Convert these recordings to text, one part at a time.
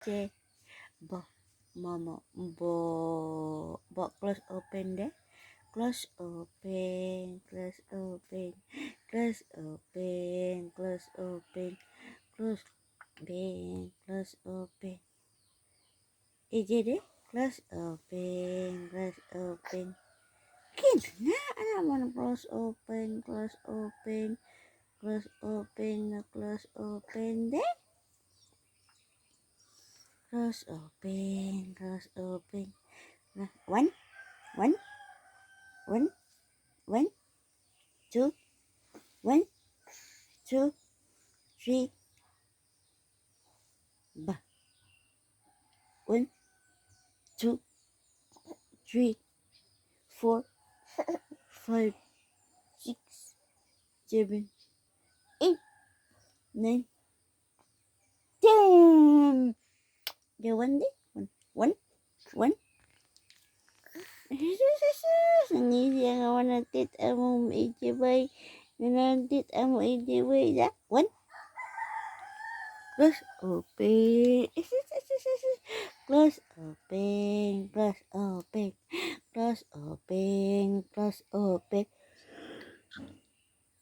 J, B, mama, bo, bo, close open de. Close open, close open, close open, close open, close open, close open. AJ de, close open, close open. Kin na, ano mo na close open, close open, close open, na close open de. Close open, close open. One, one, one, one, two, one, two, three, ba. One, two, three, four, five, six, seven, eight, 9, 10. Okay, one day. One, one, one. Ngisi ang natit among AJ boy. Nanantit among AJ boy. Da. One. Close open. Close open. Close open. Close open. Close open.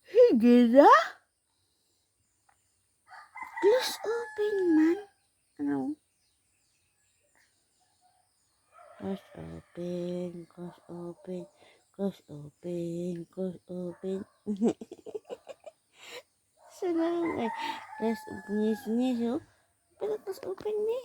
Sige na. Close open man. Ano? Close open, close open, close open, close open. Sana eh. Close ngis ngis oh. Pero close open ni.